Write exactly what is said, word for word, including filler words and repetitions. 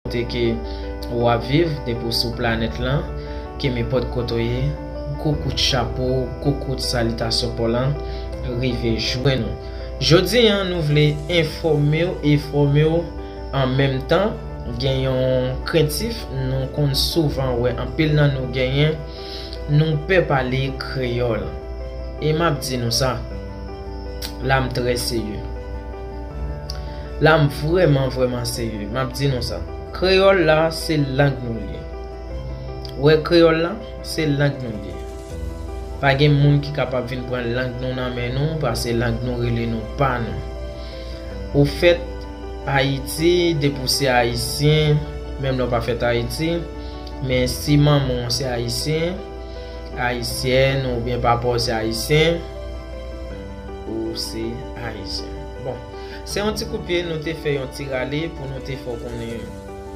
kote ke w ap viv, depi w sou planèt lan, ke nenpòt kote w ye, gwo kout chapo, gwo kout salitasyon pa w lan rive jwenn ou. Jodi a, nou vle enfòme w e fòme w an menm tan. Gen yon krentif nou konn souvan wè anpil nan nou genyen, nou pè pale kreyòl. E m ap di nou sa, la m trè serye. La m vrèman, vrèman serye. M ap di nou sa. Kreyòl la, se lang nou li ye. Wè, kreyòl la, se lang nou li ye. Pa gen moun ki kapab vin pran lang nou nan men nou, paske lang nou rele nou pa nou. Ou fèt Ayiti, depi w se ayisyen, menm lè w pa fèt Ayiti, men si manman w se ayisyen, ayisyèn, oubyen papa w se ayisyen, ou se ayisyen. Bon, se yon ti kout pye nou te fè, yon ti rale pou nou te fè w konnen